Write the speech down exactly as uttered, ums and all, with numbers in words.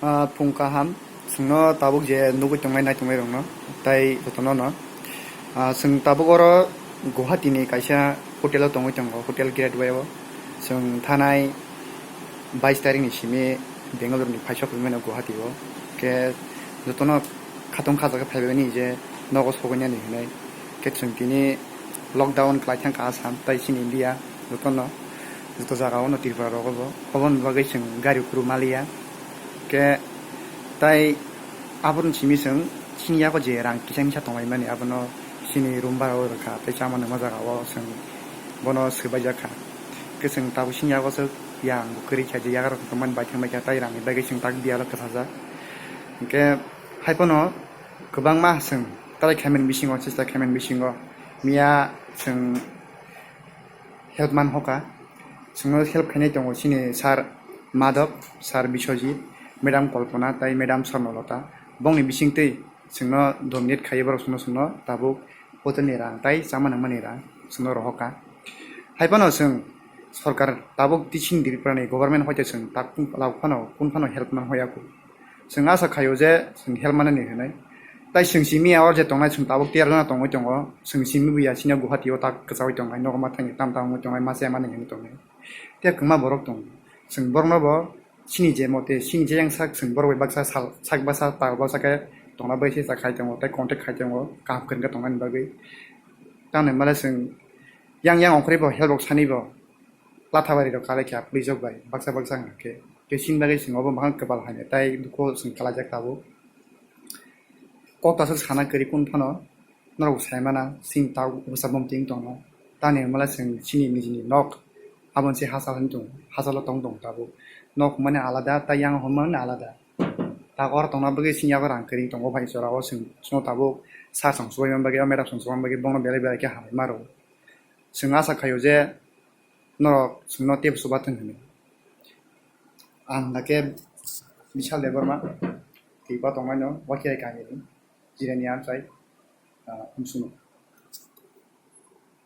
Ah, phung kaham, chwngno tabuk je nugwi tongnai naitongnai rokno, tai jotono no. Ah, chwng tabuk oro Guwahati ni kaisa hotel o tongwi tongo, Hotel Great Way o. Chwng thanai bais tarik ni simi Bengaluru ni phaisok wngmano Guwahati o. Khe jotono khatong kha jaga phaibai mani je nogo sogwi nani hinwi. Khe chwng tini lockdown khlai thang kha Assam tai chini India jotono. Joto jaga o no Tripura rogo bo. Oboni bagwi chwng gari kuru maliya. Khe tai aboni simi chwng chini yago je rang kisa misa tonglaimani abono chini room bara o rwkha tei chama nangma jaga o chwng bono swbaijak kha. Khe chwng tabuk chini yago swk yang bo kwrwi kha je yagra tongmani bai thangbai kha tei rang ni bagwi chwng tak biyalo kwchajak. Hinkhe hai phano kwbangma chwng tai khaimani bisingo chesta khaimani bisingo miya chwng help man hoka. Chwngno help khainai tongo chini sir Madhav, sir Biswajit, madam Kalpana tai madam Swarnalata. Bongni bisingtwi chwngno dominate khaiwi borok chwngno chwngno tabuk hotel ni rang tai chama nangmani rang chwngno rohorkha. Hai phano chwng sorkar tabuk tei chini Tripura ni government hoite chwng tak phano kun phano help man hoya kho. Chwng asa khaio je chwng help manani hinwi. Tai chwng simi ya or je tongnai chwng tabuk tiyar jana tongwi tongo. Chwng simi buya chini Guwahati o tak kwchawi tongnai nogo ma thangwi tam tam wngwi tongnai ma se mani hinwi tongnai. Tei kwma borok tongo. Chwng borokno bo chini je mote chini je yang sak chwng borok bai baksa sal sak baksa tal baksa khe tongna bai se sa khai tongo tei contact khai tongo kaham kwrwngkhe tongnani bagwi. Tamni male chwng yang yang ongkhorwi bo help rok sani bo. Lathabari rok kalai kha police rok bai baksa baksa wngkha khe. Tei chini bagwi chwng obo mahan kwbal hai tei dukhu chwng kalaijak tabuk. Kok tasuk sana kwrwi kun phano norok sai mana chini ta ubusa bom ting tongna. Tani hwnmale chwng chini nijini nok aboni se hachal hwn tong hachalo tong tong tabuk. Nok hwnmani alada tei yang hwnmani alada. Ta oro tongna bagwi chini yago rang kwrwi tongo bai jora o chwng chwngno tabuk sir song subai man bagwi o madam song subai man bagwi bongno belai belai khe hambai maro. Chwng asa khaio je norok chwngno tei subathwng hwnwi. Ang hwnkhe Bishal Debbarma, Tipa tongnaino Wakirai kamini, Jirani amchai, ah, Umsuno.